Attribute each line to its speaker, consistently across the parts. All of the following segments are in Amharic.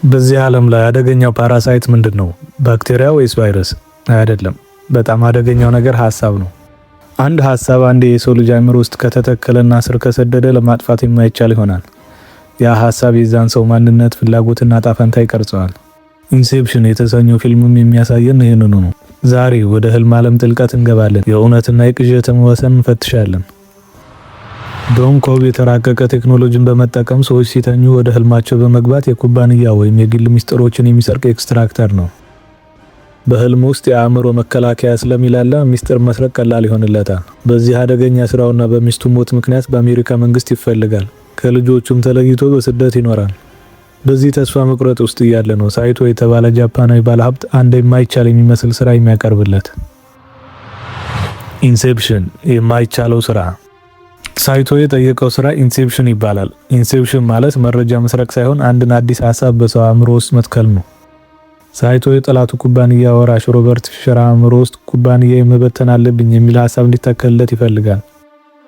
Speaker 1: በዚህ ዓለም ላይ አደገኛው parasite ምንድን ነው? ባክቴሪያ ወይስ ቫይረስ? አይደለም። በጣም አደገኛው ነገር ሀሳብ ነው። አንድ ሀሳብ አንዴ የሰው ልጅ አእምሮ ውስጥ ከተተከለና ስር ከሰደደ ለማጥፋት የማይቻል ይሆናል። ያ ሀሳብ የዛን ሰው ማንነት፣ ፍላጎትና እጣ ፈንታ ይቀርጸዋል። Inception የተሰኘው ፊልምም የሚያሳየን ይህንኑ ነው። ዛሬ ወደ ህልም ዓለም ጥልቀት እንገባለን። የእውነትና የቅዠትን ወሰን እንፈትሻለን። ዶን ኮብ የተራቀቀ ቴክኖሎጂን በመጠቀም ሰዎች ሲተኙ ወደ ህልማቸው በመግባት የኩባንያ ወይም የግል ሚስጥሮችን የሚሰርቅ extractor ነው። በህልም ውስጥ የአእምሮ መከላከያ ስለሚላላ ሚስጥር መስረቅ ቀላል ይሆንለታል። በዚህ አደገኛ ስራውና በሚስቱ ሞት ምክንያት በአሜሪካ መንግስት ይፈልጋል። ከልጆቹም ተለይቶ በስደት ይኖራል። በዚህ ተስፋ መቁረጥ ውስጥ እያለ ነው ሳይቶ የተባለ ጃፓናዊ ባለሀብት አንድ የማይቻል የሚመስል ስራ የሚያቀርብለት። Inception፣ የማይቻለው ስራ። ሳይቶ የጠየቀው ስራ inception ይባላል። Inception ማለት መረጃ መስረቅ ሳይሆን አንድን አዲስ ሀሳብ በሰው አእምሮ ውስጥ መትከል ነው። ሳይቶ የጠላቱ ኩባንያ ወራሽ ሮበርት ፊሸር አእምሮ ውስጥ ኩባንያ መበተን አለብኝ የሚል ሀሳብ እንዲተከልለት ይፈልጋል።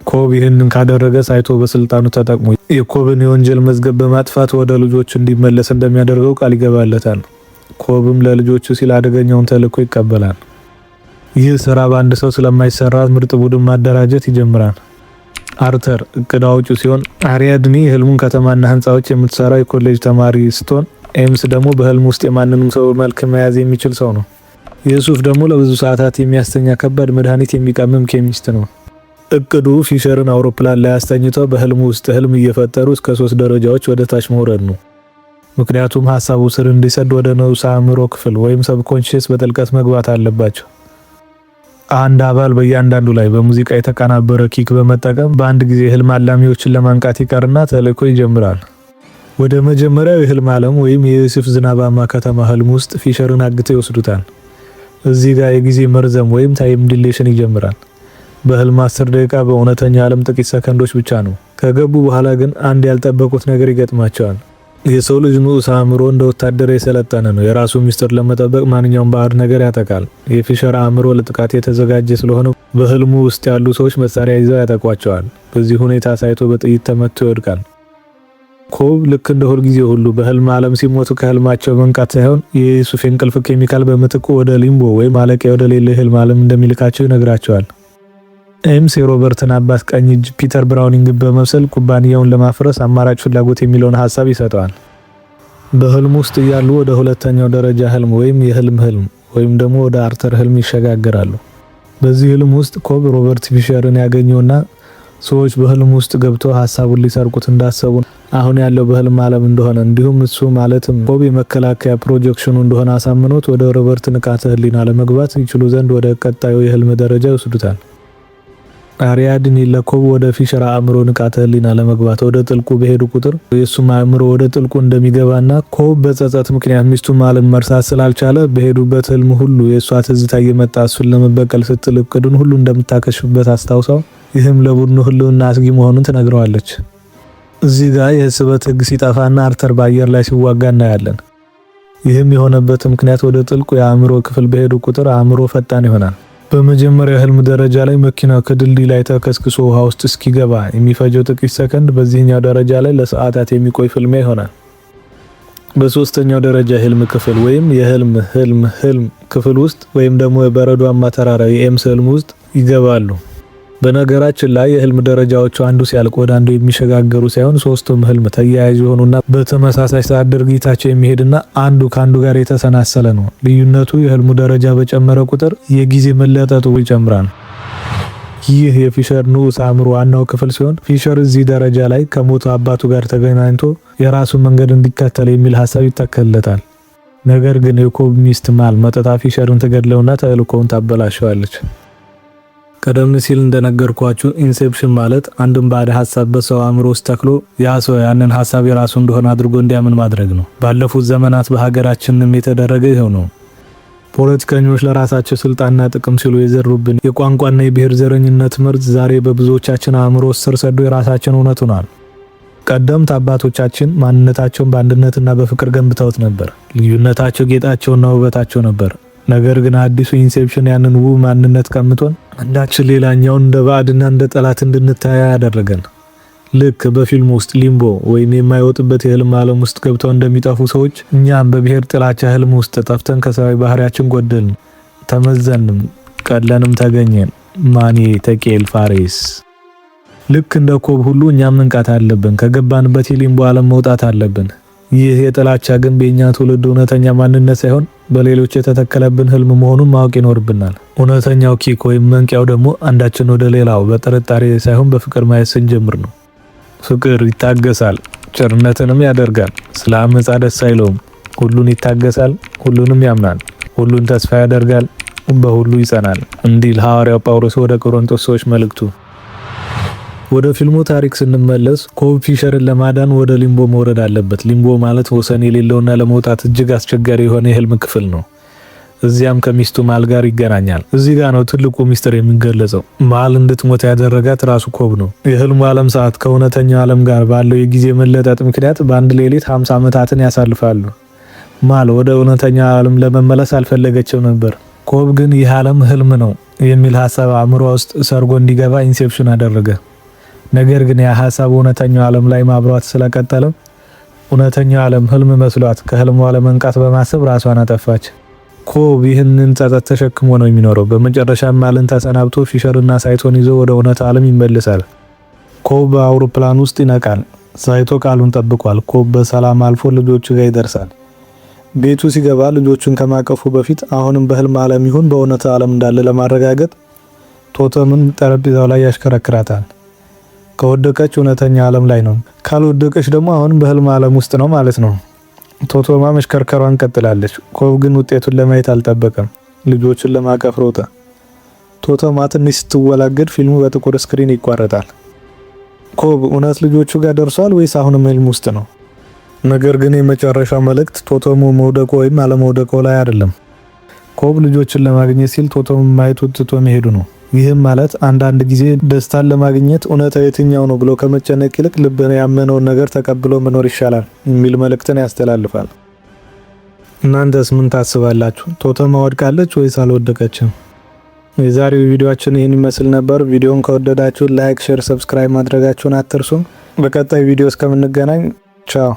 Speaker 1: ኮብ ይህንን ካደረገ ሳይቶ በስልጣኑ ተጠቅሞ የኮብን የወንጀል መዝገብ በማጥፋት ወደ ልጆቹ እንዲመለስ እንደሚያደርገው ቃል ይገባለታል። ኮብም ለልጆቹ ሲል አደገኛውን ተልዕኮ ይቀበላል። ይህ ስራ በአንድ ሰው ስለማይሰራ ምርጥ ቡድን ማደራጀት ይጀምራል። አርተር እቅድ አውጪው ሲሆን፣ አሪያድኒ የህልሙን ከተማና ህንፃዎች የምትሰራው የኮሌጅ ተማሪ ስትሆን፣ ኤምስ ደግሞ በህልም ውስጥ የማንንም ሰው መልክ መያዝ የሚችል ሰው ነው። ዩሱፍ ደግሞ ለብዙ ሰዓታት የሚያስተኛ ከባድ መድኃኒት የሚቀምም ኬሚስት ነው። እቅዱ ፊሸርን አውሮፕላን ላይ አስተኝተው በህልሙ ውስጥ ህልም እየፈጠሩ እስከ ሶስት ደረጃዎች ወደ ታች መውረድ ነው። ምክንያቱም ሀሳቡ ስር እንዲሰድ ወደ ንዑስ አእምሮ ክፍል ወይም subconscious በጥልቀት መግባት አለባቸው። አንድ አባል በእያንዳንዱ ላይ በሙዚቃ የተቀናበረ kick በመጠቀም በአንድ ጊዜ ህልም አላሚዎችን ለማንቃት ይቀርና ተልዕኮ ይጀምራል። ወደ መጀመሪያው የህልም ዓለም ወይም የዮሴፍ ዝናባማ ከተማ ህልም ውስጥ ፊሸርን አግተው ይወስዱታል። እዚህ ጋር የጊዜ መርዘም ወይም time dilation ይጀምራል። በህልም 10 ደቂቃ በእውነተኛ ዓለም ጥቂት ሰከንዶች ብቻ ነው። ከገቡ በኋላ ግን አንድ ያልጠበቁት ነገር ይገጥማቸዋል። የሰው ልጅ ንዑስ አእምሮ እንደ ወታደር የሰለጠነ ነው። የራሱ ሚስጥር ለመጠበቅ ማንኛውም ባዕድ ነገር ያጠቃል። የፊሸር አእምሮ ለጥቃት የተዘጋጀ ስለሆነ በህልሙ ውስጥ ያሉ ሰዎች መሳሪያ ይዘው ያጠቋቸዋል። በዚህ ሁኔታ ሳይቶ በጥይት ተመቶ ይወድቃል። ኮብ ልክ እንደ ሁልጊዜ ሁሉ በህልም ዓለም ሲሞቱ ከህልማቸው መንቃት ሳይሆን የዩሱፍ የእንቅልፍ ኬሚካል በምትኩ ወደ limbo ወይም ማለቂያ ወደ ሌለ የህልም ዓለም እንደሚልካቸው ይነግራቸዋል። ኤምስ የሮበርትን አባት ቀኝ እጅ ፒተር ብራውኒንግ በመምሰል ኩባንያውን ለማፍረስ አማራጭ ፍላጎት የሚለውን ሀሳብ ይሰጠዋል። በህልም ውስጥ እያሉ ወደ ሁለተኛው ደረጃ ህልም ወይም የህልም ህልም ወይም ደግሞ ወደ አርተር ህልም ይሸጋገራሉ። በዚህ ህልም ውስጥ ኮብ ሮበርት ፊሸርን ያገኘውና ሰዎች በህልም ውስጥ ገብተው ሀሳቡን ሊሰርቁት እንዳሰቡ፣ አሁን ያለው በህልም ዓለም እንደሆነ፣ እንዲሁም እሱ ማለትም ኮብ የመከላከያ projection ኑ እንደሆነ አሳምኖት ወደ ሮበርት ንቃተ ህሊና ለመግባት ይችሉ ዘንድ ወደ ቀጣዩ የህልም ደረጃ ይወስዱታል። አሪያድኒ ለኮብ ወደ ፊሸር አእምሮ ንቃተ ህሊና ለመግባት ወደ ጥልቁ በሄዱ ቁጥር የእሱም አእምሮ ወደ ጥልቁ እንደሚገባና ኮብ በጸጸት ምክንያት ሚስቱ ማልን መርሳት ስላልቻለ በሄዱበት ህልም ሁሉ የእሷ ትዝታ እየመጣ እሱን ለመበቀል ስትል እቅዱን ሁሉ እንደምታከሽፍበት አስታውሰው ይህም ለቡድኑ ህልውና አስጊ መሆኑን ትነግረዋለች። እዚህ ጋር የስበት ህግ ሲጠፋና አርተር በአየር ላይ ሲዋጋ እናያለን። ይህም የሆነበት ምክንያት ወደ ጥልቁ የአእምሮ ክፍል በሄዱ ቁጥር አእምሮ ፈጣን ይሆናል። በመጀመሪያው ህልም ደረጃ ላይ መኪናው ከድልድይ ላይ ተከስክሶ ውሃ ውስጥ እስኪገባ የሚፈጀው ጥቂት ሰከንድ በዚህኛው ደረጃ ላይ ለሰዓታት የሚቆይ ፍልሚያ ይሆናል። በሶስተኛው ደረጃ ህልም ክፍል ወይም የህልም ህልም ህልም ክፍል ውስጥ ወይም ደግሞ የበረዷማ ተራራ የኤምስ ህልም ውስጥ ይገባሉ። በነገራችን ላይ የህልም ደረጃዎቹ አንዱ ሲያልቅ ወደ አንዱ የሚሸጋገሩ ሳይሆን ሶስቱም ህልም ተያያዥ የሆኑና በተመሳሳይ ሰዓት ድርጊታቸው የሚሄድና አንዱ ከአንዱ ጋር የተሰናሰለ ነው። ልዩነቱ የህልሙ ደረጃ በጨመረ ቁጥር የጊዜ መለጠጡ ይጨምራል። ይህ የፊሸር ንዑስ አእምሮ ዋናው ክፍል ሲሆን ፊሸር እዚህ ደረጃ ላይ ከሞተ አባቱ ጋር ተገናኝቶ የራሱን መንገድ እንዲከተል የሚል ሀሳብ ይተከልለታል። ነገር ግን የኮብ ሚስት ማል መጠጣ ፊሸርን ትገድለውና ተልእኮውን ታበላሸዋለች። ቀደም ሲል እንደነገርኳችሁ inception ማለት አንድን ባዕድ ሀሳብ በሰው አእምሮ ውስጥ ተክሎ ያ ሰው ያንን ሀሳብ የራሱ እንደሆነ አድርጎ እንዲያምን ማድረግ ነው። ባለፉት ዘመናት በሀገራችንም የተደረገ ይኸው ነው። ፖለቲከኞች ለራሳቸው ስልጣንና ጥቅም ሲሉ የዘሩብን የቋንቋና የብሔር ዘረኝነት መርዝ ዛሬ በብዙዎቻችን አእምሮ ውስጥ ስር ሰዶ የራሳችን እውነት ሆኗል። ቀደምት አባቶቻችን ማንነታቸውን በአንድነትና በፍቅር ገንብተውት ነበር። ልዩነታቸው ጌጣቸውና ውበታቸው ነበር። ነገር ግን አዲሱ inception ያንን ውብ ማንነት ቀምቶን አንዳችን ሌላኛውን እንደ ባዕድና እንደ ጠላት እንድንታያ ያደረገን። ልክ በፊልም ውስጥ limbo ወይም የማይወጡበት የህልም ዓለም ውስጥ ገብተው እንደሚጠፉ ሰዎች እኛም በብሔር ጥላቻ ህልም ውስጥ ጠፍተን ከሰብአዊ ባህሪያችን ጎደልን፣ ተመዘንም፣ ቀለንም ተገኘን። ማኔ ተቄል ፋሬስ። ልክ እንደ ኮብ ሁሉ እኛም መንቃት አለብን። ከገባንበት የ limbo ዓለም መውጣት አለብን። ይህ የጥላቻ ግንብ የኛ ትውልድ እውነተኛ ማንነት ሳይሆን በሌሎች የተተከለብን ህልም መሆኑን ማወቅ ይኖርብናል። እውነተኛው kick ወይም መንቂያው ደግሞ አንዳችን ወደ ሌላው በጥርጣሬ ሳይሆን በፍቅር ማየት ስንጀምር ነው። ፍቅር ይታገሳል፣ ቸርነትንም ያደርጋል፣ ስለ አመፃ ደስ አይለውም። ሁሉን ይታገሳል፣ ሁሉንም ያምናል፣ ሁሉን ተስፋ ያደርጋል፣ በሁሉ ይጸናል እንዲል ሐዋርያው ጳውሎስ ወደ ቆሮንቶስ ሰዎች መልእክቱ። ወደ ፊልሙ ታሪክ ስንመለስ ኮብ ፊሸርን ለማዳን ወደ limbo መውረድ አለበት። Limbo ማለት ወሰን የሌለውና ለመውጣት እጅግ አስቸጋሪ የሆነ የህልም ክፍል ነው። እዚያም ከሚስቱ ማል ጋር ይገናኛል። እዚህ ጋር ነው ትልቁ ሚስጥር የሚገለጸው። ማል እንድትሞት ያደረጋት ራሱ ኮብ ነው። የህልሙ ዓለም ሰዓት ከእውነተኛው ዓለም ጋር ባለው የጊዜ መለጠጥ ምክንያት በአንድ ሌሊት 50 ዓመታትን ያሳልፋሉ። ማል ወደ እውነተኛው ዓለም ለመመለስ አልፈለገችም ነበር። ኮብ ግን ይህ ዓለም ህልም ነው የሚል ሀሳብ አእምሯ ውስጥ ሰርጎ እንዲገባ inception አደረገ። ነገር ግን ያ ሀሳብ እውነተኛው ዓለም ላይ አብሯት ስለቀጠለም እውነተኛው ዓለም ህልም መስሏት ከህልሟ ለመንቃት በማሰብ ራሷን አጠፋች። ኮብ ይህንን ጸጸት ተሸክሞ ነው የሚኖረው። በመጨረሻም ማልን ተሰናብቶ ፊሸርና ሳይቶን ይዞ ወደ እውነት ዓለም ይመልሳል። ኮብ በአውሮፕላን ውስጥ ይነቃል። ሳይቶ ቃሉን ጠብቋል። ኮብ በሰላም አልፎ ልጆቹ ጋር ይደርሳል። ቤቱ ሲገባ ልጆቹን ከማቀፉ በፊት አሁንም በህልም ዓለም ይሁን በእውነት ዓለም እንዳለ ለማረጋገጥ totem ን ጠረጴዛው ላይ ያሽከረክራታል። ከወደቀች እውነተኛ ዓለም ላይ ነው፣ ካልወደቀች ደግሞ አሁንም በህልም ዓለም ውስጥ ነው ማለት ነው። totem ዋ መሽከርከሯን ቀጥላለች። ኮብ ግን ውጤቱን ለማየት አልጠበቀም። ልጆቹን ለማቀፍ ሮጠ። Totem ዋ ትንሽ ስትወላገድ ፊልሙ በጥቁር screen ይቋረጣል። ኮብ እውነት ልጆቹ ጋር ደርሷል ወይስ አሁንም ህልም ውስጥ ነው? ነገር ግን የመጨረሻው መልእክት totem ኡ መውደቁ ወይም አለመውደቁ ላይ አይደለም። ኮብ ልጆችን ለማግኘት ሲል totem ኡ ማየቱን ትቶ መሄዱ ነው። ይህም ማለት አንዳንድ ጊዜ ደስታን ለማግኘት እውነታው የትኛው ነው ብሎ ከመጨነቅ ይልቅ ልብን ያመነውን ነገር ተቀብሎ መኖር ይሻላል የሚል መልእክትን ያስተላልፋል። እናንተስ ምን ታስባላችሁ? Totem ዋ ወድቃለች ወይስ አልወደቀችም? የዛሬው ቪዲዮአችን ይህን ይመስል ነበር። ቪዲዮን ከወደዳችሁ like፣ share፣ subscribe ማድረጋችሁን አትርሱም። በቀጣይ ቪዲዮ እስከምንገናኝ ቻው።